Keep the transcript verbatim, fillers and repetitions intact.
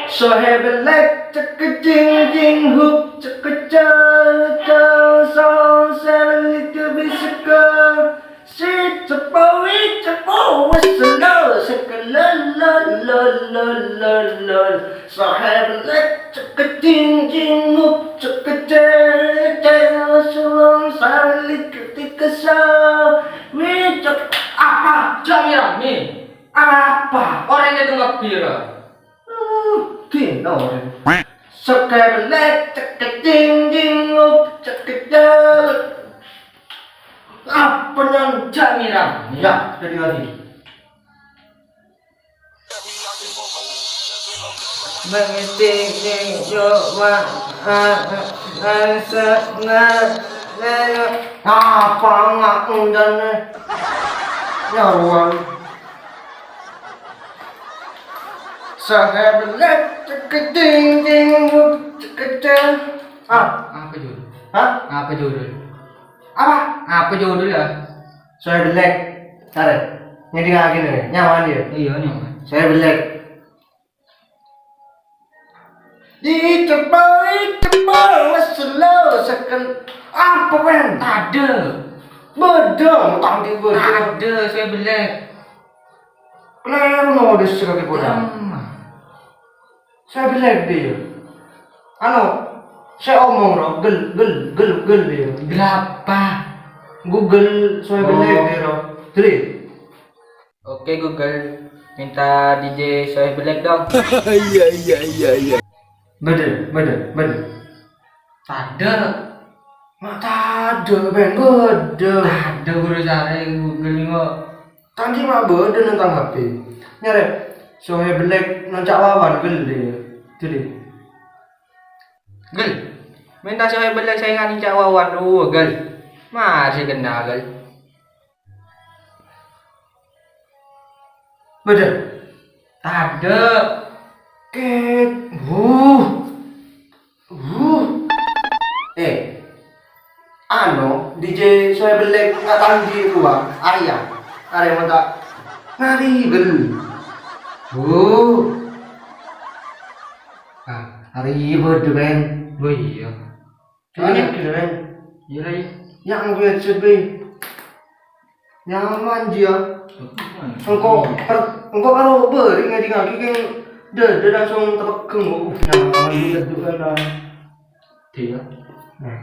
Sohè bellek, cekejing jing hup, cekejal jal song, sel itu bisa ke. Si cepawi cepo wes lo, sekelal lo lo lo lo lo. Sohè bellek, cekejing jing hup, cekejal jal song, sel itu bisa. Wi cek apa? Jam ya, Mi. Apa? Orèng itu ngebir. Uh, dino orèng. Sekebelek, cekecing, jinguk, cekecel. Apa nang jamiran? Ya, jadi lagi. Mengiting yo ma a a sana. Apa nggak undang? Nyaruan. Sohè bellek, cekejing jing, cekejal. Ah, Apa judul? Hah? Apa judul? Apa? Apa judul ya? Sohè bellek. Sare. Ngedingngaghi nè, nyaman ya? Iya, nyaman. Sohè bellek. Di cepai, cepai, wes lo, seken. Apa, men? Ada. Beda, tadi beda. Ada, sohè bellek. Kleru no, di sini lagi beda. Sama. Sohè bellek dia. Anu, saya omong, ro. Gel, gel, gel, gel dia. Gelapa? Google sohè bellek dia, ro. Jadi, Oke, Google, minta D J Sohè Bellek dong. Iya, iya, iya, iya. Beda, beda, beda. Tadâ'. Ma' tadâ', Ben, beda. Tadâ', guru, carè Google nèko. Tanggi ma' beda neng tang H P. Nyarè Sohè Bellek neng Cak Wawan, gellè. Jadi. Gel, minta Sohè Bellek saèngana Cak Wawan, duh, gel. Mara sè kenna, gel. Beda. Tadâ'. Ket. Wuh. Wuh. Eh. Anu, D J Sohè Bellek ngatanggi rowa. Arèya. Arèya menta. Ngari gel. Wuh. Ah, arèya beda, Ben. Oh, iya. Banyak gitu, kan? Iya, iya. Yang gue headset, Bey. Nyaman dia. Engko' per-, engko' karo beri ngadi-ngadi kan dada langsung terpegang. Uh, nyaman gitu kan, nah. Iya. Nah.